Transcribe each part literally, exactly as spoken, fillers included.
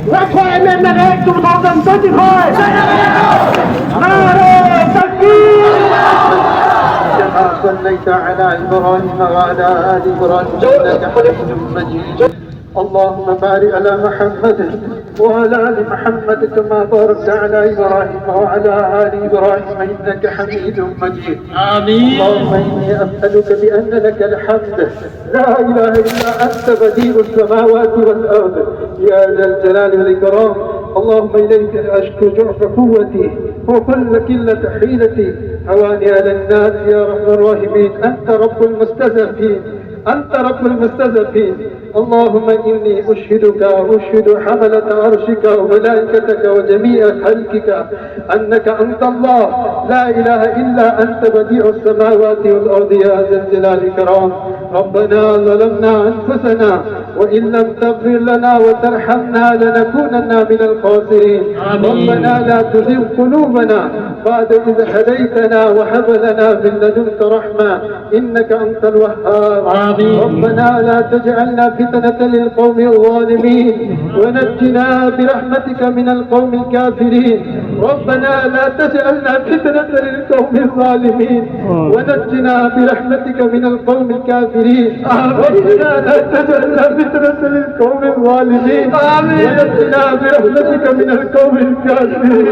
Rakhoi Amendment Act two thousand twenty-five. Nare takbir. كما صليت على إبراهيم وعلى آل إبراهيم إنك حميد مجيد. اللهم بارك على محمد وعلى آل محمد كما باركت على إبراهيم وعلى آل إبراهيم إنك حميد مجيد. آمين. اللهم إني أسألك بأن لك الحمد لا إله إلا أنت بديع السماوات والأرض يا ذا الجلال والإكرام. اللهم إليك أشكو ضعف قوتي وكل قلة حيلتي وهواني على الناس يا أرحم الراحمين. أنت رب المستضعفين، أنت رب المستضعفين. اللهم إني أشهدك وأشهد حملة عرشك وملائكتك وجميع خلقك أنك أنت الله لا إله إلا أنت بديع السماوات والأرض يا ذا الجلال والإكرام. ربنا ظلمنا أنفسنا وإن لم تغفر لنا وترحمنا لنكونن من الخاسرين. آمين. ربنا لا تزغ قلوبنا بعد إذ هديتنا وهب لنا من لدنك رحمة إنك أنت الوهاب. آمين. ربنا لا تجعلنا فتنة للقوم الظالمين ونجنا برحمتك من القوم الكافرين. ربنا لا تجعلنا فتنة للقوم الظالمين ونجنا برحمتك من القوم الكافرين. ربنا لا تجعلنا فتنة للقوم الظالمين. ونجنا برحمتك من القوم الكافرين.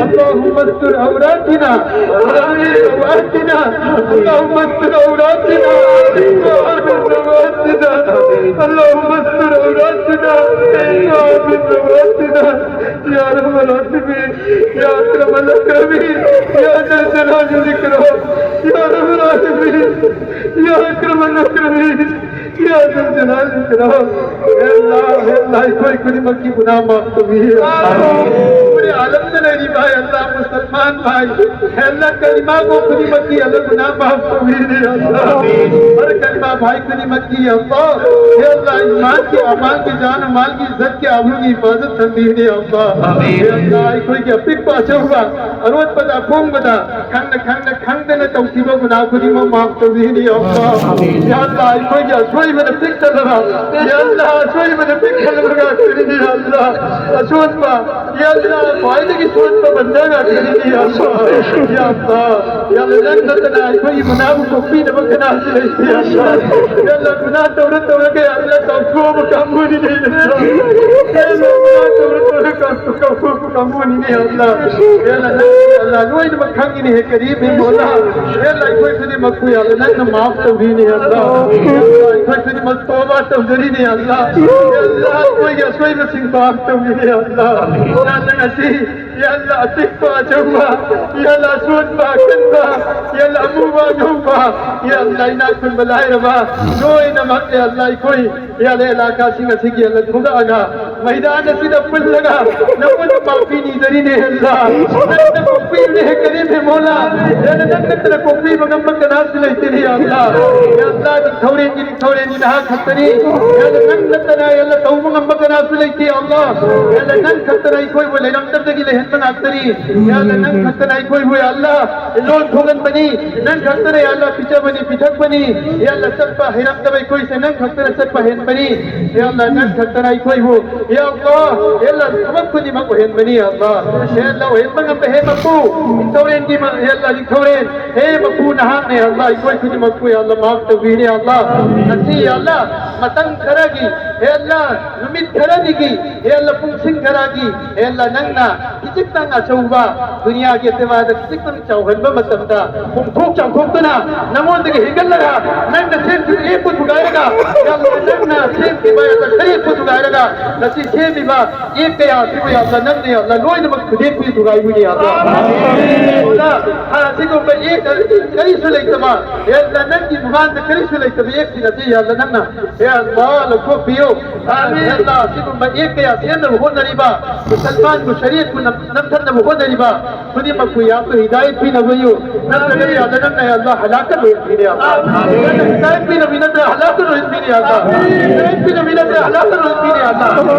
اللهم استر عوراتنا وآمن رواتنا. اللهم استر عوراتنا وآمن رواتنا. اللهم استر عوراتنا وآمن رواتنا. يا أرحم الراحمين، يا أكرم الأكرمين، يا ذا الجلال والإكرام، يا أرحم الراحمين، يا أكرم الأكرمين، يا ذا الجلال والإكرام. اے اللہ، اے اللہ، ꯑꯩꯈꯣꯏ ꯈꯨꯗꯤꯡꯃꯛꯀꯤ ꯒꯨꯅꯥꯍ ꯃꯥꯐ ꯇꯧꯕꯤꯌꯨ꯫ ꯄꯨꯔꯦ ꯑꯥꯂꯝꯗ ꯂꯩꯔꯤꯕ ꯑꯦ ꯑꯜꯂꯥꯍ ꯃꯨꯁꯜꯃꯥꯟ ꯚꯥꯏ, ꯑꯦ ꯑꯜꯂꯥꯍ ꯀꯂꯤꯃꯥ ꯀꯣ ꯈꯨꯗꯤꯡꯃꯛꯀꯤ ꯑꯦ ꯑꯜꯂꯥꯍ ꯒꯨꯅꯥꯍ ꯃꯥꯐ ꯇꯧꯕꯤꯔꯦ ꯑꯦ ꯑꯜꯂꯥꯍ꯫ ꯍꯔ ꯀꯂꯤꯃꯥ ꯚꯥꯏ ꯈꯨꯗꯤꯡꯃꯛꯀꯤ ꯑꯦ ꯑꯜꯂꯥꯍ, ꯑꯦ ꯑꯜꯂꯥꯍ ꯏꯃꯥꯟꯒꯤ ꯑꯃꯥꯟꯒꯤ ꯖꯥꯟ ꯃꯥꯜꯒꯤ ꯏꯖꯠꯀꯤ ꯑꯕꯔꯨꯒꯤ ꯍꯤꯐꯥꯖꯠ ꯊꯝꯕꯤꯔꯦ ꯑꯦ ꯑꯜꯂꯥꯍ꯫ ꯑꯦ ꯑꯜꯂꯥꯍ ꯑꯩꯈꯣꯏꯒꯤ ꯑꯄꯤꯛꯄ ꯑꯆꯧꯕ ꯑꯔꯣꯠꯄꯗ ꯑꯐꯣꯡꯕꯗ ꯈꯪꯅ ꯈꯪꯅ ꯈꯪꯗꯅ ꯇꯧꯈꯤꯕ ꯒꯨꯅꯥꯍ ꯈꯨꯗꯤꯡꯃꯛ ꯃꯥꯐ ꯇꯧꯕꯤꯔꯦ ꯑꯦ ꯑꯜꯂꯥꯍ꯫ ꯑꯦ ꯑꯜꯂꯥꯍ ꯑꯩꯈꯣꯏꯒꯤ ꯑꯁꯣꯏꯕꯅ ꯄꯤꯛ ꯊꯜꯂꯕ, ꯑꯦ ꯑꯜꯂꯥꯍ ꯑꯁꯣꯏꯕꯅ ꯄꯤꯛ ꯊꯜꯂꯕ ꯉꯥꯛꯇꯅꯤ ꯑꯦ ꯑꯜꯂꯥꯍ꯫ ꯑꯁꯣꯟꯕ ꯌꯥ ꯑꯜꯂꯥꯍ, ꯈ꯭ꯋꯥꯏꯗꯒꯤ ꯁꯣꯟꯕ ꯕꯟꯗꯥ ꯉꯥꯛꯇꯅꯤ, ꯌꯥ ꯑꯜꯂꯥꯍ꯫ ꯌꯥ ꯑꯜꯂꯥꯍ, ꯌꯥ ꯑꯜꯂꯥꯍ, ꯅꯪ ꯅꯠꯇꯅ ꯑꯩꯈꯣꯏꯒꯤ ꯃꯅꯥꯕꯨ ꯀꯣꯛꯄꯤꯅꯕ ꯀꯅꯥꯁꯨ ꯂꯩꯇꯦ, ꯌꯥ ꯑꯜꯂꯥꯍ꯫ ꯌꯥ ꯑꯜꯂꯥꯍ, ꯒꯨꯅꯥꯍ ꯇꯧꯔ ꯇꯧꯔꯒ, ꯌꯥ ꯑꯜꯂꯥꯍ, ꯇꯧꯊꯣꯛꯑꯕ ꯀꯥꯡꯕꯨꯅꯤꯅꯦ, ꯌꯥ ꯑꯜꯂꯥꯍ꯫ ꯌꯥ ꯑꯜꯂꯥꯍ, ꯒꯨꯅꯥꯍ ꯇꯧꯔ ꯇꯧꯔꯒ ꯀꯥꯎꯊꯣꯛ-, ꯀꯥꯎꯊꯣꯛꯄ ꯀꯥꯡꯕꯨꯅꯤꯅꯦ, ꯌꯥ ꯑꯜꯂꯥꯍ꯫ ꯌꯥ ꯑꯜꯂꯥꯍ, ꯅꯪ, ꯌꯥ ꯑꯜꯂꯥꯍ, ꯂꯣꯏꯅꯃꯛ ꯈꯪꯉꯤꯅꯦ, ꯍꯦ ꯀꯔꯤꯝ ꯍꯦ ꯃꯧꯂꯥ꯫ ꯌꯥ ꯑꯜꯂꯥꯍ, ꯑꯩꯈꯣꯏ ꯈꯨꯗꯤꯡꯃꯛꯄꯨ, ꯌꯥ ꯑꯜꯂꯥꯍ, ꯅꯪꯅ ꯃꯥꯐ ꯇꯧꯕꯤꯅꯦ, ꯌꯥ ꯑꯜꯂꯥꯍ꯫ ꯌꯥ ꯑꯜꯂꯥꯍ, ꯑꯩꯈꯣꯏ ꯈꯨꯗꯤꯡꯃꯛ ꯇꯧꯕ ꯇꯧꯖꯔꯤꯅꯦ, ꯑꯜꯂꯥꯍ꯫ ꯑꯜꯂꯥꯍ, ꯑꯩꯈꯣꯏꯒꯤ ꯑꯁꯣꯏꯕꯁꯤꯡ ꯃꯥꯐ ꯇꯧꯕꯤꯔꯦ, ꯑꯜꯂꯥꯍ꯫ ꯑꯜꯂꯥꯍ, ꯉꯁꯤ, ꯌꯥ ꯑꯜꯂꯥꯍ, ꯑꯄꯤꯛꯄ ꯑꯆꯧꯕ, ꯌꯥ ꯑꯜꯂꯥꯍ, ꯑꯁꯣꯟꯕ ꯑꯀꯟꯕ, ꯌꯥ ꯑꯜꯂꯥꯍ, ꯑꯃꯨꯕ ꯑꯉꯧꯕ, ꯌꯥ ꯑꯜꯂꯥꯍ, ꯏꯅꯥꯛ ꯈꯨꯟꯕ ꯂꯥꯏꯔꯕ, ꯂꯣꯏꯅꯃꯛ, ꯌꯥ ꯑꯜꯂꯥꯍ, ꯑꯩꯈꯣꯏ, ꯌꯥ ꯑꯜꯂꯥꯍ, ꯏꯂꯥꯀꯥꯁꯤꯡ ꯑꯁꯤꯒꯤ, ꯌꯥ ꯑꯜꯂꯥꯍ, ꯊꯣꯛꯂꯛꯑꯒ, ꯃꯩꯗꯥꯟ ꯑꯁꯤꯗ ꯄꯨꯜꯂꯒ ꯅꯉꯣꯟꯗ ꯄꯥꯎꯈꯨꯝ ꯅꯤꯖꯔꯤꯅꯦ ꯑꯜꯂꯥ꯫ ꯅꯪꯅ ꯀꯣꯛꯄꯤꯕꯅꯦ ꯀꯔꯤꯝ ꯍꯦ ꯃꯧꯂꯥ꯫ ꯌꯥ ꯑꯜꯂꯥ, ꯅꯪ ꯅꯠꯇꯅ ꯀꯣꯛꯄꯤꯕ ꯉꯝꯕ ꯀꯅꯥꯁꯨ ꯂꯩꯇꯦꯅꯦ ꯌꯥ ꯑꯜꯂꯥ꯫ ꯌꯥ ꯑꯜꯂꯥ, ꯅꯤꯡꯊꯧꯔꯦꯟꯒꯤ ꯅꯤꯡꯊꯧꯔꯦꯟꯒꯤ ꯅꯍꯥꯛ ꯈꯛꯇꯅꯤ꯫ ꯌꯥ ꯑꯜꯂꯥ, ꯅꯪ ꯅꯠꯇꯅ ꯌꯥ ꯑꯜꯂꯥ ꯇꯧꯕ ꯉꯝꯕ ꯀꯅꯥꯁꯨ ꯂꯩꯇꯦ ꯌꯥ ꯑꯜꯂꯥ꯫ ꯌꯥ ꯑꯜꯂꯥ, ꯅꯪ ꯈꯛꯇꯅ ꯑꯩꯈꯣꯏꯕꯨ ꯂꯩꯔꯝꯗꯕꯗꯒꯤ ꯂꯩꯍꯟꯕ ꯉꯥꯛꯇꯅꯤ꯫ ꯌꯥ ꯑꯜꯂꯥ, ꯅꯪ ꯈꯛꯇꯅ ꯑꯩꯈꯣꯏꯕꯨ ꯌꯥ ꯑꯜꯂꯥ ꯂꯣꯟ ꯊꯣꯡꯍꯟꯕꯅꯤ꯫ ꯅꯪ ꯈꯛꯇꯅ ꯌꯥ ꯑꯜꯂꯥ ꯄꯤꯖꯕꯅꯤ, ꯄꯤꯊꯛꯄꯅꯤ꯫ ꯌꯥ ꯑꯜꯂꯥ, ꯆꯠꯄ ꯍꯩꯔꯝꯗꯕ ꯑꯩꯈꯣꯏꯁꯦ ꯅꯪ ꯈꯛꯇꯅ ꯆꯠꯄ ꯍꯦꯟꯕꯅꯤ꯫ ꯌꯥ ꯑꯜꯂꯥ, ꯅꯪ ꯈꯛꯇꯅ ꯑꯩꯈꯣꯏꯕꯨ ꯌꯥ ꯑꯜꯂꯥ, ꯌꯥ ꯑꯜꯂꯥ, ꯊꯕꯛ ꯈꯨꯗꯤꯡꯃꯛ ꯑꯣꯏꯍꯟꯕꯅꯤ ꯌꯥ ꯑꯜꯂꯥ꯫ ꯌꯥ ꯑꯜꯂꯥ, ꯑꯣꯏꯍꯟꯕ ꯉꯝꯕ ꯍꯦ ꯃꯄꯨ, ꯅꯤꯡꯊꯧꯔꯦꯟꯒꯤ ꯃ-, ꯌꯥ ꯑꯜꯂꯥ, ꯅꯤꯡꯊꯧꯔꯦꯟ, ꯍꯦ ꯃꯄꯨ ꯅꯍꯥꯛꯅꯦ ꯌꯥ ꯑꯜꯂꯥ, ꯑꯩꯈꯣꯏ ꯈꯨꯗꯤꯡꯃꯛꯄꯨ ꯌꯥ ꯑꯜꯂꯥ ꯃꯥꯐ ꯇꯧꯕꯤꯅꯦ ꯌꯥ ꯑꯜꯂꯥ꯫ ꯉꯁꯤ ꯌꯥ ꯑꯜꯂꯥ, ꯃꯇꯝ ꯈꯔꯒꯤ, ꯌꯥ ꯑꯜꯂꯥ, ꯅꯨꯃꯤꯠ ꯈꯔꯅꯤꯒꯤ, ꯌꯥ ꯑꯜꯂꯥ, ꯄꯨꯡꯁꯤꯡ ꯈꯔꯒꯤ, ꯌꯥ ꯑꯜꯂꯥ, ꯅꯪꯅ ꯈꯤꯖꯤꯛꯇꯪ ꯑꯆꯧꯕ ꯗꯨꯅꯤꯌꯥꯒꯤ ꯑꯦꯇꯕꯥꯔꯗ ꯈꯤꯖꯤꯛꯇꯪ ꯆꯥꯎꯍꯟꯕ ꯃꯇꯝꯗ ꯄꯨꯡꯊꯣꯛ ꯆꯥꯎꯊꯣꯛꯇꯨꯅ ꯅꯉꯣꯟꯗꯒꯤ ꯍꯦꯟꯒꯠꯂꯒ ꯅꯪꯅ ꯁꯦꯝꯈꯤꯕ ꯑꯦꯞꯄꯨ ꯊꯨꯒꯥꯏꯔꯒ, ꯌꯥ ꯑꯜꯂꯥ, ꯅꯪꯅ ꯁꯦꯝꯈꯤꯕ ꯌꯥ ꯑꯜꯂꯥ ꯈꯔꯦꯛꯄꯨ ꯊꯨꯒꯥꯏꯔꯒ ꯉꯁꯤ ꯁꯦꯝꯃꯤꯕ ꯑꯦꯞ ꯀꯌꯥ ꯑꯁꯤꯕꯨ ꯌꯥ ꯑꯜꯂꯥ ꯅꯪꯅ ꯌꯥ ꯑꯜꯂꯥ ꯂꯣꯏꯅꯃꯛ ꯊꯨꯗꯦꯛꯄꯤ ꯊꯨꯒꯥꯏꯕꯤꯅꯤ ꯌꯥ ꯑꯜꯂꯥ꯫ ꯌꯥ ꯑꯜꯂꯥ, ꯑꯁꯤꯒꯨꯝꯕ ꯑꯦꯞ ꯀꯔꯤꯁꯨ ꯂꯩꯇꯕ, ꯌꯥ ꯑꯜꯂꯥ, ꯅꯪꯒꯤ ꯃꯃꯥꯡꯗ ꯀꯔꯤꯁꯨ ꯂꯩꯇꯕ ꯑꯦꯞꯁꯤꯡ ꯑꯁꯤ ꯌꯥ ꯑꯜꯂꯥ ꯅꯪꯅ, ꯌꯥ ꯑꯜꯂꯥ, ꯂꯧꯊꯣꯛꯄꯤꯌꯨ꯫ ꯌꯥ ꯑꯜꯂꯥ, ꯑꯁꯤꯒꯨꯝꯕ ꯑꯦꯞ ꯀꯌꯥ ꯁꯦꯝꯅꯕ ꯍꯣꯠꯅꯔꯤꯕ, ꯃꯨꯁꯜꯃꯥꯟꯕꯨ ꯁꯔꯤꯌꯠꯄꯨ ꯅꯝ-, ꯅꯝꯊꯅꯕ ꯍꯣꯠꯅꯔꯤꯕ ꯈꯨꯗꯤꯡꯃꯛꯄꯨ ꯌꯥ ꯑꯜꯂꯥ ꯍꯤꯗꯥꯌꯠ ꯄꯤꯅꯕ ꯌꯨ꯫ ꯅꯠꯇ꯭ꯔꯒꯗꯤ ꯌꯥ ꯑꯜꯂꯥ ꯅꯪꯅ ꯌꯥ ꯑꯜꯂꯥ ꯍꯂꯥꯀꯠ ꯑꯣꯏꯍꯟꯕꯤꯅꯦ ꯌꯥ ꯑꯜꯂꯥ꯫ ꯅꯪꯅ ꯍꯤꯗꯥꯌꯠ ꯄꯤꯅꯕꯤ ꯅꯠꯇ꯭ꯔ ꯍꯂꯥꯀꯠ ꯑꯣꯏꯍꯟꯕꯤꯅꯦ ꯌꯥ ꯑꯜꯂꯥ꯫ ꯍꯤꯗꯥꯌꯠ ꯄꯤꯅꯕꯤ ꯅꯠꯇ꯭ꯔ ꯍꯂꯥꯀꯠ ꯑꯣꯏꯍꯟꯕꯤꯅꯦ ꯌꯥ ꯑꯜꯂꯥ꯫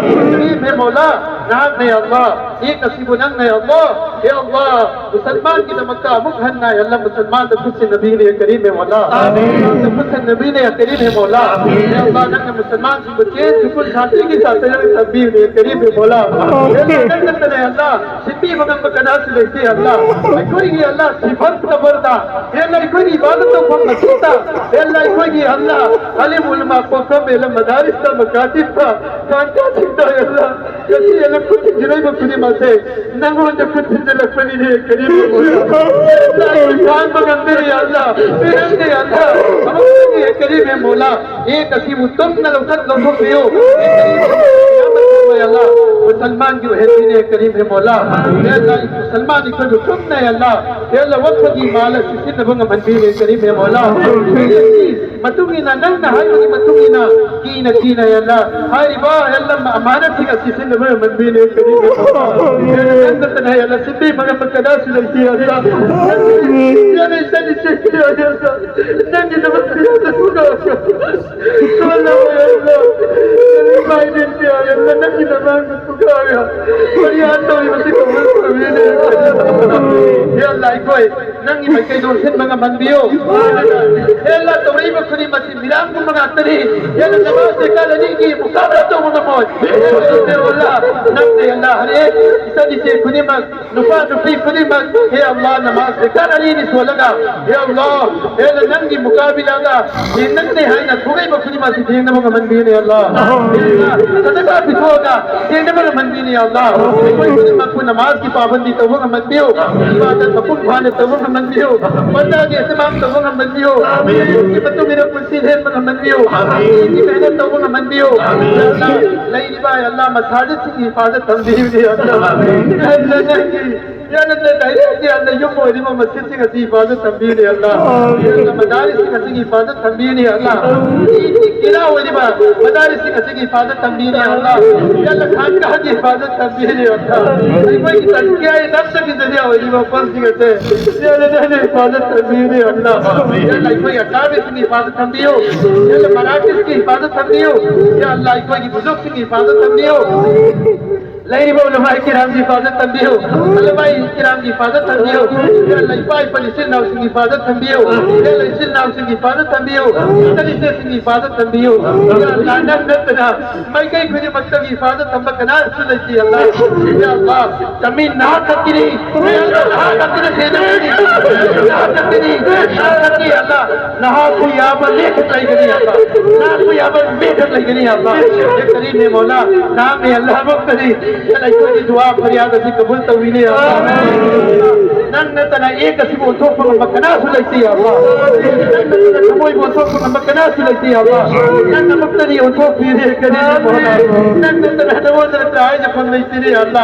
ꯀꯔꯤꯝ ꯍꯦ ꯃꯧꯂꯥ, ꯅꯍꯥꯛꯅ ꯌꯥ ꯑꯜꯂꯥ, ꯑꯦꯞ ꯑꯁꯤꯕꯨ ꯅꯪꯅ ꯌꯥ ꯑꯜꯂꯥ, ꯌꯥ ꯑꯜꯂꯥ, ꯃꯨꯁꯜꯃꯥꯟꯒꯤꯗꯃꯛꯇ ꯑꯃꯨꯛ ꯍꯟꯅ ꯌꯥ ꯑꯜꯂꯥ ꯃꯨꯁꯜꯃꯥꯟꯗ ꯈꯨꯠꯁꯤꯟꯅꯕꯤꯅꯦ ꯀꯔꯤꯝ ꯍꯦ ꯃꯧꯂꯥ꯫ ꯃꯨꯁꯜꯃꯥꯟꯗ ꯈꯨꯠꯁꯤꯟꯅꯕꯤꯅꯦ ꯀꯔꯤꯝ ꯍꯦ ꯃꯧꯂꯥ꯫ ꯌꯥ ꯑꯜꯂꯥ, ꯅꯪꯅ ꯃꯨꯁꯜꯃꯥꯟꯁꯤꯡꯕꯨ ꯆꯦꯟ ꯁꯨꯀꯨꯟ ꯁꯥꯟꯇꯤꯒꯤ ꯁꯥꯟꯇꯤꯗ ꯊꯝꯕꯤꯕꯅꯦ ꯀꯔꯤꯝ ꯍꯦ ꯃꯧꯂꯥ꯫ ꯌꯥ ꯑꯜꯂꯥ, ꯅꯪ ꯅꯠꯇꯅ ꯌꯥ ꯑꯜꯂꯥ ꯁꯤꯟꯕꯤꯕ ꯉꯝꯕ ꯀꯅꯥꯁꯨ ꯂꯩꯇꯦ ꯌꯥ ꯑꯜꯂꯥ꯫ ꯑꯩꯈꯣꯏꯒꯤ ꯌꯥ ꯑꯜꯂꯥ ꯁꯤꯐꯝ ꯁꯕꯔꯗ, ꯌꯥ ꯑꯜꯂꯥ ꯑꯩꯈꯣꯏꯒꯤ ꯏꯕꯥꯗꯠ ꯇꯧꯐꯝ ꯃꯁꯤꯗ, ꯌꯥ ꯑꯜꯂꯥ ꯑꯩꯈꯣꯏꯒꯤ ꯌꯥ ꯑꯜꯂꯥ ꯑꯂꯤꯝ ꯎꯂꯃꯥ ꯀꯣꯐꯝ ꯌꯥ ꯑꯜꯂꯥ ꯃꯗꯥꯔꯤꯁꯇ ꯃꯀꯥꯇꯤꯕꯇ ꯀꯥꯟꯇꯥꯁꯤꯡꯗ ꯌꯥ ꯑꯜꯂꯥ ꯉꯁꯤ ꯌꯥ ꯑꯜꯂꯥ ꯈꯨꯠ ꯊꯤꯟꯖꯤꯜꯂꯛꯏꯕ ꯈꯨꯗꯤꯡꯃꯛꯁꯦ ꯅꯪꯉꯣꯟꯗ ꯈꯨꯠ ꯊꯤꯟꯖꯤꯜꯂꯛꯄꯅꯤꯅꯦ ꯀꯔꯤꯝ ꯍꯦ ꯃꯧꯂꯥ꯫ ꯌꯥ ꯑꯜꯂꯥ ꯑꯩꯈꯣꯏ ꯈꯥꯡꯕ ꯉꯝꯗꯦ ꯌꯥ ꯑꯜꯂꯥ꯫ ꯄꯤꯔꯝꯗꯦ ꯌꯥ ꯑꯜꯂꯥ꯫ ꯑꯃꯨꯛꯇꯪꯗꯤ ꯀꯔꯤꯝ ꯍꯦ ꯃꯧꯂꯥ ꯑꯦꯞ ꯑꯁꯤꯕꯨ ꯇꯨꯝꯅ ꯂꯧꯊꯣꯛ-, ꯂꯧꯊꯣꯛꯄꯤꯌꯨ꯫ ꯌꯥ ꯑꯜꯂꯥ, ꯃꯨꯁꯜꯃꯥꯟꯒꯤ ꯑꯣꯏꯍꯟꯕꯤꯅꯦ ꯀꯔꯤꯝ ꯍꯦ ꯃꯧꯂꯥ꯫ ꯌꯥ ꯑꯜꯂꯥ, ꯃꯨꯁꯜꯃꯥꯟ ꯑꯩꯈꯣꯏꯕꯨ ꯇꯨꯝꯅ ꯌꯥ ꯑꯜꯂꯥ, ꯌꯥ ꯑꯜꯂꯥ, ꯋꯛꯐꯒꯤ ꯃꯥꯜ ꯑꯁꯤ ꯁꯤꯖꯤꯟꯅꯕ ꯉꯝꯍꯟꯕꯤꯅꯦ ꯀꯔꯤꯝ ꯍꯦ ꯃꯧꯂꯥ꯫ ꯃꯇꯨꯡ ꯏꯟꯅ, ꯅꯪꯅ ꯍꯥꯏꯕꯒꯤ ꯃꯇꯨꯡ ꯏꯟꯅ ꯀꯤꯅ ꯀꯤꯅ ꯌꯥ ꯑꯜꯂꯥ, ꯍꯥꯏꯔꯤꯕ ꯌꯥ ꯑꯜꯂꯥ ꯑꯃꯥꯅꯠꯁꯤꯡ ꯑꯁꯤ ꯁꯤꯟꯅꯕ ꯉꯝꯍꯟꯕꯤꯅꯦ ꯀꯔꯤꯝ꯫ ꯌꯥ ꯑꯜꯂꯥ, ꯅꯪ ꯅꯠꯇꯅ ꯌꯥ ꯑꯜꯂꯥ ꯁꯤꯟꯕꯤꯕ ꯉꯝꯕ ꯀꯅꯥꯁꯨ ꯂꯩꯇꯦ ꯌꯥ ꯑꯜꯂꯥ꯫ ꯌꯥ ꯑꯜꯂꯥ, ꯏꯆꯥꯅ ꯏꯆꯥꯅ ꯏꯆꯦ ꯌꯥ ꯑꯜꯂꯥ, ꯅꯪꯒꯤꯗꯃꯛꯇ ꯌꯥ ꯑꯜꯂꯥ ꯊꯨꯒꯥꯏ꯫ ꯁꯣꯜꯂꯕ ꯌꯥ ꯑꯜꯂꯥ, ꯏꯃꯥ ꯏꯕꯦꯟ ꯌꯥ ꯑꯜꯂꯥ, ꯅꯪꯒꯤ ꯅꯃꯥꯡꯗ ꯊꯨꯒꯥꯏ꯫ ꯐꯔꯤꯌꯥꯗ ꯇꯧꯔꯤꯕꯁꯤ ꯀꯕꯨꯜ ꯇꯧꯕꯤꯅꯦ꯫ ꯌꯥ ꯑꯜꯂꯥ, ꯑꯩꯈꯣꯏ ꯅꯪꯒꯤ ꯃꯥꯏꯀꯩꯗꯣ ꯁꯤꯟꯕ ꯉꯝꯍꯟꯕꯤꯌꯨ꯫ ꯍꯦ ꯑꯜꯂꯥ, ꯇꯧꯔꯛꯏꯕ ꯈꯨꯗꯤꯡꯃꯛꯁꯤ ꯃꯤꯔꯥꯡꯒꯨꯝꯕ ꯉꯥꯛꯇꯅꯤ꯫ ꯍꯦ ꯑꯜꯂꯥ, ꯅꯃꯥꯖ ꯁꯦꯀꯥꯟ ꯑꯅꯤꯒꯤ ꯃꯨꯀꯥꯕꯂꯥ ꯇꯧꯕ ꯉꯝꯃꯣꯏ꯫ ꯍꯦ ꯑꯜꯂꯥ, ꯅꯪꯅ ꯍꯦ ꯑꯜꯂꯥ, ꯍꯔꯦ ꯏꯆꯟ ꯏꯆꯦ ꯈꯨꯗꯤꯡꯃꯛ, ꯅꯨꯄꯥ ꯅꯨꯄꯤ ꯈꯨꯗꯤꯡꯃꯛ, ꯍꯦ ꯑꯜꯂꯥ, ꯅꯃꯥꯖ ꯁꯦꯀꯥꯟ ꯑꯅꯤꯅꯤ ꯁꯣꯜꯂꯒ, ꯍꯦ ꯑꯜꯂꯥ, ꯍꯦ ꯑꯜꯂꯥ, ꯅꯪꯒꯤ ꯃꯨꯀꯥꯕꯤꯂꯥꯗ ꯊꯦꯡꯅꯒꯅꯤ ꯍꯥꯏꯅ ꯊꯣꯛꯂꯛꯏꯕ ꯈꯨꯗꯤꯡꯃꯛꯁꯤ ꯊꯦꯡꯅꯕ ꯉꯝꯍꯟꯕꯤꯌꯨꯅꯦ ꯑꯜꯂꯥ꯫ ꯍꯦ ꯑꯜꯂꯥ, ꯁꯗꯀꯥ ꯄꯤꯊꯣꯛꯑꯒ ꯊꯦꯡꯅꯕ ꯉꯝꯍꯟꯕꯤꯌꯨꯅꯦ ꯑꯜꯂꯥ꯫ ꯑꯩꯈꯣꯏ ꯈꯨꯗꯤꯡꯃꯛꯄꯨ ꯅꯃꯥꯖꯀꯤ ꯄꯥꯕꯟꯗꯤ ꯇꯧꯕ ꯉꯝꯍꯟꯕꯤꯌꯨ, ꯏꯕꯥꯗꯠ ꯃꯄꯨꯡ ꯐꯥꯅ ꯇꯧꯕ ꯉꯝꯍꯟꯕꯤꯌꯨ, ꯄꯔꯗꯥꯒꯤ ꯑꯍꯇꯤꯃꯥꯝ ꯇꯧꯕ ꯉꯝꯍꯟꯕꯤꯌꯨ, ꯃꯇꯨꯡꯒꯤ ꯃꯇꯨꯡ ꯏꯟꯅ ꯄꯨꯟꯁꯤ ꯂꯦꯟꯕ ꯉꯝꯍꯟꯕꯤꯌꯨ, ꯗꯤꯟꯒꯤ ꯃꯦꯍꯅꯠ ꯇꯧꯕ ꯉꯝꯍꯟꯕꯤꯌꯨ꯫ ꯌꯥ ꯑꯜꯂꯥ, ꯂꯩꯔꯤꯕ ꯌꯥ ꯑꯜꯂꯥ ꯃꯁꯥꯖꯤꯗꯁꯤꯡꯒꯤ ꯍꯤꯐꯥꯖꯠ ꯊꯝꯕꯤꯌꯨꯅꯦ ꯌꯥ ꯑꯜꯂꯥ꯫ ꯌꯥ ꯑꯜꯂꯥ, ꯅꯪꯒꯤ ꯌꯥ ꯑꯜꯂꯥ, ꯗꯥꯏꯔꯦꯛ ꯌꯥ ꯑꯜꯂꯥ, ꯌꯨꯝ ꯑꯣꯏꯔꯤꯕ ꯃꯁꯖꯤꯗꯁꯤꯡ ꯑꯁꯤ ꯍꯤꯐꯥꯖꯠ ꯊꯝꯕꯤꯌꯨꯅꯦ ꯌꯥ ꯑꯜꯂꯥ꯫ ꯌꯥ ꯑꯜꯂꯥ, ꯃꯗꯥꯔꯤꯁꯁꯤꯡ ꯑꯁꯤꯒꯤ ꯍꯤꯐꯥꯖꯠ ꯊꯝꯕꯤꯌꯨꯅꯦ ꯌꯥ ꯑꯜꯂꯥ꯫ ꯏꯗꯀꯤ ꯀꯤꯔꯥ ꯑꯣꯏꯔꯤꯕ ꯃꯗꯥꯔꯤꯁꯁꯤꯡ ꯑꯁꯤꯒꯤ ꯍꯤꯐꯥꯖꯠ ꯊꯝꯕꯤꯌꯨꯅꯦ ꯌꯥ ꯑꯜꯂꯥ꯫ ꯌꯥ ꯑꯜꯂꯥ, ꯈꯥꯟꯒꯥꯍꯒꯤ ꯍꯤꯐꯥꯖꯠ ꯊꯝꯕꯤꯌꯨꯅꯦ ꯌꯥ ꯑꯜꯂꯥ꯫ ꯑꯩꯈꯣꯏꯒꯤ ꯇꯖꯀꯤꯌꯥ ꯅꯐꯁꯀꯤ ꯖꯔꯤꯌꯥ ꯑꯣꯏꯔꯤꯕ ꯃꯐꯝꯁꯤꯡ ꯑꯁꯦ ꯌꯥ ꯑꯜꯂꯥ, ꯅꯪꯅ ꯍꯤꯐꯥꯖꯠ ꯊꯝꯕꯤꯌꯨꯅꯦ ꯌꯥ ꯑꯜꯂꯥ꯫ ꯌꯥ ꯑꯜꯂꯥ, ꯑꯩꯈꯣꯏ ꯑꯀꯥꯕꯤꯁꯤꯡꯒꯤ ꯍꯤꯐꯥꯖꯠ ꯊꯝꯕꯤꯌꯨ꯫ ꯌꯥ ꯑꯜꯂꯥ, ꯃꯔꯥꯀꯤꯖꯀꯤ ꯍꯤꯐꯥꯖꯠ ꯊꯝꯕꯤꯌꯨ꯫ ꯌꯥ ꯑꯜꯂꯥ, ꯑꯩꯈꯣꯏꯒꯤ ꯕꯨꯖꯨꯔꯒꯁꯤꯡꯒꯤ ꯍꯤꯐꯥꯖꯠ ꯊꯝꯕꯤꯌꯨ꯫ ꯂꯩꯔꯤꯕ ꯎꯂꯃꯥ ꯀꯤꯔꯥꯝꯒꯤ ꯍꯤꯐꯥꯖꯠ ꯊꯝꯕꯤꯌꯨ꯫ ꯎꯂꯃꯥ ꯀꯤꯔꯥꯝꯒꯤ ꯍꯤꯐꯥꯖꯠ ꯊꯝꯕꯤꯌꯨ꯫ ꯌꯥ ꯑꯜꯂꯥ, ꯏꯄꯥ ꯏꯄꯟ ꯏꯆꯤꯜ ꯏꯅꯥꯎꯁꯤꯡꯒꯤ ꯍꯤꯐꯥꯖꯠ ꯊꯝꯕꯤꯌꯨ꯫ ꯌꯥ ꯑꯜꯂꯥ, ꯏꯆꯤꯜ ꯏꯅꯥꯎꯁꯤꯡꯒꯤ ꯍꯤꯐꯥꯖꯠ ꯊꯝꯕꯤꯌꯨ꯫ ꯏꯆꯟ ꯏꯆꯦꯁꯤꯡꯒꯤ ꯍꯤꯐꯥꯖꯠ ꯊꯝꯕꯤꯌꯨ꯫ ꯌꯥ ꯑꯜꯂꯥ, ꯅꯪ ꯅꯠꯇꯅ ꯃꯥꯏꯀꯩ ꯈꯨꯗꯤꯡꯃꯛꯇꯒꯤ ꯍꯤꯐꯥꯖꯠ ꯊꯝꯕ ꯀꯅꯥꯁꯨ ꯂꯩꯇꯦ ꯑꯜꯂꯥ꯫ ꯌꯥ ꯑꯜꯂꯥ, ꯖꯃꯤꯟ ꯅꯍꯥꯛ ꯈꯛꯀꯤꯅꯤ꯫ ꯌꯥ ꯑꯜꯂꯥ, ꯅꯍꯥꯛ ꯈꯛꯀꯤꯅ ꯁꯦꯟꯅꯕꯅꯤ꯫ ꯅꯍꯥꯛ ꯈꯛꯀꯤꯅꯤ꯫ ꯅꯍꯥꯛ ꯈꯛꯀꯤ ꯑꯜꯂꯥ, ꯅꯍꯥꯛꯄꯨ ꯌꯥꯕ ꯃꯤꯈꯛ ꯂꯩꯒꯅꯤ ꯑꯜꯂꯥ꯫ ꯅꯍꯥꯛꯄꯨ ꯌꯥꯕ ꯃꯤꯈꯛ ꯂꯩꯒꯅꯤ ꯑꯜꯂꯥ꯫ ꯌꯥ ꯀꯔꯤꯝ ꯍꯦ ꯃꯧꯂꯥ, ꯅꯍꯥꯛꯅ ꯑꯜꯂꯥꯍꯃꯛꯇꯅꯤ꯫ ꯌꯥ ꯑꯜꯂꯥ, ꯑꯩꯈꯣꯏꯒꯤ ꯗꯨꯋꯥ ꯐꯔꯤꯌꯥꯗ ꯑꯁꯤ ꯀꯕꯨꯜ ꯇꯧꯕꯤꯅꯦ ꯑꯜꯂꯥ꯫ ꯅꯪ ꯅꯠꯇꯅ ꯑꯦꯛ ꯑꯁꯤꯕꯨ ꯑꯣꯟꯊꯣꯛꯄ ꯉꯝꯕ ꯀꯅꯥꯁꯨ ꯂꯩꯇꯦ ꯑꯜꯂꯥ꯫ ꯅꯪ ꯅꯠꯇꯅ ꯊꯃꯣꯏ ꯑꯩꯈꯣꯏꯕꯨ ꯑꯣꯟꯊꯣꯛꯄ ꯉꯝꯕ ꯀꯅꯥꯁꯨ ꯂꯩꯇꯦ, ꯑꯜꯂꯥ꯫ ꯅꯪꯅꯃꯛꯇꯅꯤ ꯑꯣꯟꯊꯣꯛꯄꯤꯔꯦ, ꯀꯔꯤꯝ ꯂꯩꯇꯦ, ꯃꯣꯂꯥ꯫ ꯅꯪ ꯅꯠꯇꯅ ꯅꯉꯣꯟꯗ ꯅꯠꯇꯅ ꯍꯥꯏꯅꯐꯝ ꯂꯩꯇꯦꯅꯦ, ꯑꯜꯂꯥ꯫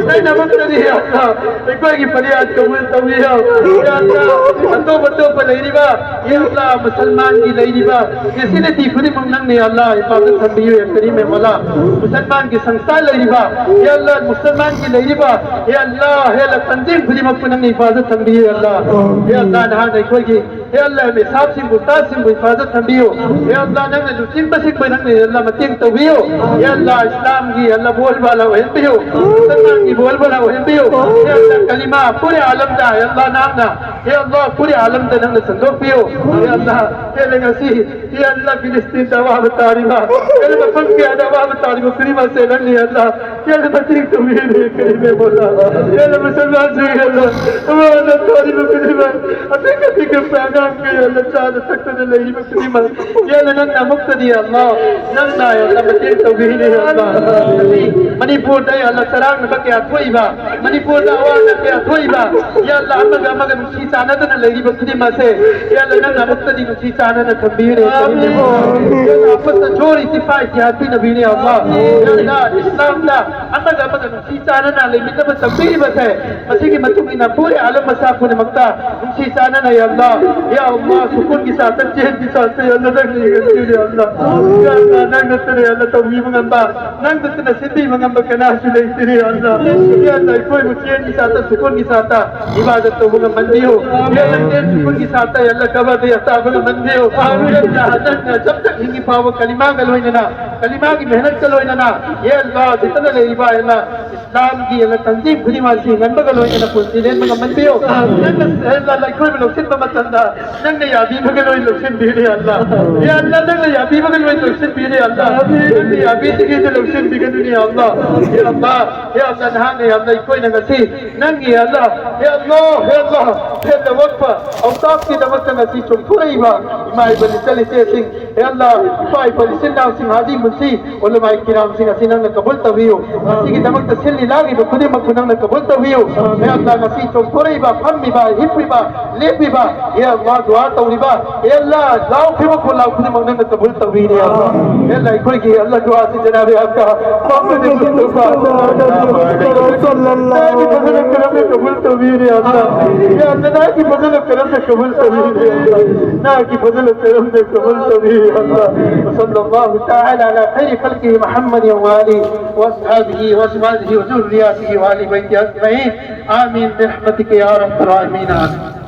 ꯅꯪꯅꯃꯛꯇꯅꯤ, ꯑꯜꯂꯥ, ꯑꯩꯈꯣꯏꯒꯤ ꯐꯔꯤꯌꯥꯗ ꯀꯕꯨꯜ ꯇꯧꯕꯤꯌꯣ꯫ ꯌꯥ ꯑꯜꯂꯥ, ꯑꯇꯣꯞ ꯑꯇꯣꯞꯄ ꯂꯩꯔꯤꯕ, ꯌꯥ ꯑꯜꯂꯥ, ꯃꯨꯁꯜꯃꯥꯟꯒꯤ ꯂꯩꯔꯤꯕ facility ꯈꯨꯗꯤꯡꯃꯛ ꯅꯪꯅ, ꯌꯥ ꯑꯜꯂꯥ, ꯍꯤꯐꯥꯖꯠ ꯊꯝꯕꯤꯌꯨ, ꯌꯥ ꯀꯔꯤꯝ, ꯌꯥ ꯃꯣꯂꯥ꯫ ꯃꯨꯁꯜꯃꯥꯟꯒꯤ ꯁꯪꯁꯊꯥꯟ ꯂꯩꯔꯤꯕ, ꯌꯥ ꯑꯜꯂꯥ, ꯃꯨꯁꯜꯃꯥꯟꯒꯤ ꯂꯩꯔꯤꯕ, ꯌꯥ ꯑꯜꯂꯥ, ꯍꯦꯜꯂ ꯇꯟꯖꯤꯝ ꯈꯨꯗꯤꯡꯃꯛꯄꯨ ꯅꯪꯅ ꯍꯤꯐꯥꯖꯠ ꯊꯝꯕꯤꯌꯨ, ꯌꯥ ꯑꯜꯂꯥ꯫ ꯌꯥ ꯑꯜꯂꯥ, ꯅꯍꯥꯛꯅ ꯑꯩꯈꯣꯏꯒꯤ ꯍꯦ ꯑꯜꯂꯥ, ꯃꯤꯁꯥꯞꯁꯤꯡꯕꯨ, ꯎꯁꯇꯥꯗꯁꯤꯡꯕꯨ ꯍꯤꯐꯥꯖꯠ ꯊꯝꯕꯤꯌꯨ꯫ ꯍꯦ ꯑꯜꯂꯥ, ꯅꯪꯅ ꯂꯨꯆꯤꯡꯕꯁꯤꯡꯕꯨ ꯅꯪꯅ, ꯍꯦ ꯑꯜꯂꯥ, ꯃꯇꯦꯡ ꯇꯧꯕꯤꯌꯨ꯫ ꯍꯦ ꯑꯜꯂꯥ, ꯏꯁꯂꯥꯝꯒꯤ, ꯍꯦ ꯑꯜꯂꯥ, ꯕꯣꯜꯕꯥꯂꯥ ꯑꯣꯏꯍꯟꯕꯤꯌꯨ꯫ ꯃꯨꯁꯜꯃꯥꯟꯒꯤ ꯕꯣꯜꯕꯥꯂꯥ ꯑꯣꯏꯍꯟꯕꯤꯌꯨ꯫ ꯍꯦ ꯑꯜꯂꯥ, ꯀꯂꯤꯃꯥ ꯄꯨꯔꯦ ꯑꯥꯂꯝꯗ, ꯍꯦ ꯑꯜꯂꯥ, ꯅꯪꯅ, ꯍꯦ ꯑꯜꯂꯥ, ꯄꯨꯔꯦ ꯑꯥꯂꯝꯗ ꯅꯪꯅ ꯁꯟꯗꯣꯛꯄꯤꯌꯨ꯫ ꯍꯦ ꯑꯜꯂꯥ, ꯍꯦ ꯑꯜꯂꯥ, ꯉꯁꯤ, ꯍꯦ ꯑꯜꯂꯥ, ꯐꯤꯂꯤꯁꯇꯤꯟꯗ ꯑꯋꯥꯕ ꯇꯥꯔꯤꯕ, ꯍꯦ ꯑꯜꯂꯥ, ꯃꯐꯝ ꯀꯌꯥꯗ ꯑꯋꯥꯕ ꯇꯥꯔꯤꯕ ꯈꯨꯗꯤꯡꯃꯛꯁꯦ ꯅꯪꯅ, ꯍꯦ ꯑꯜꯂꯥ, ꯍꯦ ꯑꯜꯂꯥ, ꯃꯇꯦꯡ ꯇꯧꯕꯤꯌꯨ, ꯀꯔꯤꯝ, ꯃꯣꯂꯥ꯫ ꯍꯦ ꯑꯜꯂꯥ, ꯃꯨꯁꯜꯃꯥꯟꯁꯤꯡ, ꯍꯦ ꯑꯜꯂꯥ, ꯑꯋꯥꯕ ꯇꯥꯔꯤꯕ ꯈꯨꯗꯤꯡꯃꯛ ꯑꯄꯤꯛ ꯑꯄꯤꯛꯄ ꯑꯉꯥꯡ ꯀꯌꯥꯅ ꯆꯥꯗ ꯊꯛꯇꯅ ꯂꯩꯔꯤꯕ ꯈꯨꯗꯤꯡꯃꯛ, ꯌꯥ ꯑꯜꯂꯥ, ꯅꯪꯅ ꯑꯃꯨꯛꯇꯗꯤ, ꯌꯥ ꯑꯜꯂꯥ, ꯅꯪꯅ, ꯌꯥ ꯑꯜꯂꯥ, ꯃꯇꯦꯡ ꯇꯧꯕꯤꯔꯤꯅꯦ, ꯌꯥ ꯑꯜꯂꯥ꯫ ꯃꯅꯤꯄꯨꯔꯗ, ꯌꯥ ꯑꯜꯂꯥ, ꯆꯔꯥꯡꯅꯕ ꯀꯌꯥ ꯊꯣꯛꯏꯕ, ꯃꯅꯤꯄꯨꯔꯗ ꯑꯋꯥ ꯑꯅꯥ ꯀꯌꯥ ꯊꯣꯛꯏꯕ, ꯌꯥ ꯑꯜꯂꯥ, ꯑꯃꯒ ꯑꯃꯒ ꯅꯨꯡꯁꯤ ꯆꯥꯟꯅꯗꯅ ꯂꯩꯔꯤꯕ ꯈꯨꯗꯤꯡꯃꯛꯁꯦ, ꯌꯥ ꯑꯜꯂꯥ, ꯅꯪꯅ ꯑꯃꯨꯛꯇꯗꯤ ꯅꯨꯡꯁꯤ ꯆꯥꯟꯅꯅ ꯊꯝꯕꯤꯌꯨꯅꯦ, ꯀꯔꯤꯝ, ꯌꯥ ꯑꯜꯂꯥ, ꯑꯄꯠꯇ ꯖꯣꯔ ꯏꯇꯤꯐꯥꯛ ꯏꯇꯤꯍꯥꯗ ꯄꯤꯅꯕꯤꯌꯨꯅꯦ, ꯌꯥ ꯑꯜꯂꯥ꯫ ꯌꯥ ꯑꯜꯂꯥ, ꯏꯁꯂꯥꯝꯗ ꯑꯃꯒ ꯑꯃꯒ ꯅꯨꯡꯁꯤ ꯆꯥꯟꯅꯅ ꯂꯩꯃꯤꯟꯅꯕ ꯇꯝꯕꯤꯔꯤꯕꯁꯦ, ꯃꯁꯤꯒꯤ ꯃꯇꯨꯡ ꯏꯟꯅ ꯄꯨꯔꯦ ꯑꯥꯂꯝ ꯃꯆꯥ ꯈꯨꯗꯤꯡꯃꯛꯇ ꯅꯨꯡꯁꯤ ꯆꯥꯟꯅꯅ, ꯌꯥ ꯑꯜꯂꯥ, ꯌꯥ ꯑꯜꯂꯥ, ꯁꯨꯀꯨꯟꯒꯤ ꯁꯥꯠꯇ, ꯆꯦꯟꯒꯤ ꯁꯥꯠꯇ, ꯌꯥ ꯑꯜꯂꯥ, ꯅꯪꯅ ꯌꯦꯡꯍꯟꯕꯤꯌꯨ, ꯌꯥ ꯑꯜꯂꯥ꯫ ꯌꯥ ꯑꯜꯂꯥ, ꯅꯪ ꯅꯠꯇꯅ, ꯌꯥ ꯑꯜꯂꯥ, ꯇꯧꯕꯤꯕ ꯉꯝꯕ, ꯅꯪ ꯅꯠꯇꯅ ꯁꯤꯟꯕꯤꯕ ꯉꯝꯕ ꯀꯅꯥꯁꯨ ꯂꯩꯇꯦ, ꯌꯥ ꯑꯜꯂꯥ꯫ ꯌꯥ ꯑꯜꯂꯥ, ꯑꯩꯈꯣꯏꯕꯨ ꯆꯦꯟꯒꯤ ꯁꯥꯠꯇ, ꯁꯨꯀꯨꯟꯒꯤ ꯁꯥꯠꯇ ꯏꯕꯥꯗꯠ ꯇꯧꯕ ꯉꯝꯍꯟꯕꯤꯌꯨ꯫ ꯌꯥ ꯑꯜꯂꯥ, ꯆꯦꯟ ꯁꯨꯀꯨꯟꯒꯤ ꯁꯥꯠꯇ, ꯌꯥ ꯑꯜꯂꯥ, ꯀꯕꯔꯗ ꯌꯥꯇꯥꯕ ꯉꯝꯍꯟꯕꯤꯌꯨ꯫ ꯌꯥ ꯑꯜꯂꯥ, ꯅꯪꯅ ꯆꯞ ꯆꯞ ꯍꯤꯡꯉꯤ ꯐꯥꯎꯕ ꯀꯂꯤꯃꯥꯒ ꯂꯣꯏꯅꯅ, ꯀꯂꯤꯃꯥꯒꯤ ꯃꯦꯍꯅꯠꯀ ꯂꯣꯏꯅꯅ, ꯌꯥ ꯑꯜꯂꯥ, ꯆꯤꯠꯇꯅ ꯂꯩꯔꯤꯕ, ꯌꯥ ꯑꯜꯂꯥ, ꯏꯁꯂꯥꯝꯒꯤ, ꯌꯥ ꯑꯜꯂꯥ, ꯇꯟꯖꯤꯝ ꯈꯨꯗꯤꯡꯃꯛ ꯑꯁꯤ ꯉꯟꯕꯒ ꯂꯣꯏꯅꯅ ꯄꯨꯟꯁꯤ ꯂꯦꯟꯕ ꯉꯝꯍꯟꯕꯤꯌꯨ꯫ ꯅꯪꯅ, ꯌꯥ ꯑꯜꯂꯥ, ꯑꯩꯈꯣꯏꯕꯨ ꯂꯧꯁꯤꯟꯕ ꯃꯇꯝꯗ ꯅꯪꯅ ꯌꯥꯕꯤꯕꯒ ꯂꯣꯏꯅ ꯂꯧꯁꯤꯟꯕꯤꯔꯦ, ꯌꯥ ꯑꯜꯂꯥ꯫ ꯌꯥ ꯑꯜꯂꯥ, ꯅꯪꯅ ꯌꯥꯕꯤꯕꯒ ꯂꯣꯏꯅ ꯂꯧꯁꯤꯟꯕꯤꯔꯦ, ꯌꯥ ꯑꯜꯂꯥ꯫ ꯅꯪꯅ ꯌꯥꯕꯤꯗ꯭ꯔꯤꯉꯩꯗ ꯂꯧꯁꯤꯟꯕꯤꯒꯅꯨꯅꯦ, ꯌꯥ ꯑꯜꯂꯥ꯫ ꯌꯥ ꯑꯜꯂꯥ, ꯌꯥ ꯑꯜꯂꯥ, ꯅꯍꯥꯛꯅ, ꯌꯥ ꯑꯜꯂꯥ, ꯑꯩꯈꯣꯏꯅ ꯉꯁꯤ ꯅꯪꯒꯤ, ꯌꯥ ꯑꯜꯂꯥ, ꯌꯥ ꯑꯜꯂꯥ, ꯌꯥ ꯑꯜꯂꯥ, ꯍꯦꯟꯅ ꯋꯥꯠꯄ ꯑꯧꯇꯥꯐꯀꯤꯗꯃꯛꯇ ꯉꯁꯤ ꯆꯣꯡꯊꯣꯔꯛꯏꯕ ꯏꯃꯥ ꯏꯕ ꯏꯆꯜ ꯏꯆꯦꯁꯤꯡ, ꯍꯦ ꯑꯜꯂꯥ, ꯏꯄꯥ ꯏꯄꯥ ꯏꯆꯤꯟ ꯏꯅꯥꯎꯁꯤꯡ, ꯍꯥꯖꯤ ꯃꯨꯟꯁꯤ, ꯎꯂꯃꯥꯏ ꯀꯤꯔꯥꯝꯁꯤꯡ ꯑꯁꯤ ꯅꯪꯅ ꯀꯕꯨꯜ ꯇꯧꯕꯤꯌꯨ꯫ ꯃꯁꯤꯒꯤꯗꯃꯛꯇ ꯁꯤꯜꯂꯤ ꯂꯥꯡꯂꯤꯕ ꯈꯨꯗꯤꯡꯃꯛꯄꯨ ꯅꯪꯅ ꯀꯕꯨꯜ ꯇꯧꯕꯤꯌꯨ꯫ ꯍꯦ ꯑꯜꯂꯥ, ꯉꯁꯤ ꯆꯣꯡꯊꯣꯔꯛꯏꯕ, ꯐꯝꯃꯤꯕ, ꯍꯤꯞꯄꯤꯕ, ꯂꯦꯞꯄꯤꯕ, ꯍꯦ ꯑꯜꯂꯥ, ꯗꯨꯋꯥ ꯇꯧꯔꯤꯕ, ꯍꯦ ꯑꯜꯂꯥ, ꯂꯥꯎꯈꯤꯕ ꯈꯣꯜꯂꯥꯎ ꯈꯨꯗꯤꯡꯃꯛ ꯅꯪꯅ ꯀꯕꯨꯜ ꯇꯧꯕꯤꯅꯦ꯫ ꯍꯦ ꯑꯜꯂꯥ, ꯑꯩꯈꯣꯏꯒꯤ ꯑꯜꯂꯥ ꯗꯨꯋꯥꯁꯤ ꯖꯅꯥꯕꯦ ꯑꯞꯀꯥ ꯃꯨꯍꯝꯃꯗ ꯃꯨꯁꯇꯐꯥ ꯅꯪꯒꯤ ꯐꯖꯅ ꯀꯔꯝꯅ ꯀꯕꯨꯜ ꯇꯧꯕꯤꯔꯦ ꯑꯜꯂꯥ꯫ ꯌꯥ ꯑꯜꯂꯥ, ꯅꯪꯒꯤ ꯐꯖꯅ ꯀꯔꯝꯅ ꯀꯕꯨꯜ ꯇꯧꯕꯤꯔꯦ ꯑꯜꯂꯥ꯫ ꯅꯪꯒꯤ ꯐꯖꯅ ꯀꯔꯝꯅ ꯀꯕꯨꯜ ꯇꯧꯕꯤꯔꯦ ꯑꯜꯂꯥ꯫ وصلى الله تعالى على خير خلقه محمد وآله وأصحابه وأزواجه وذرياته وآل بيته أجمعين. آمين برحمتك يا أرحم الراحمين. آمين.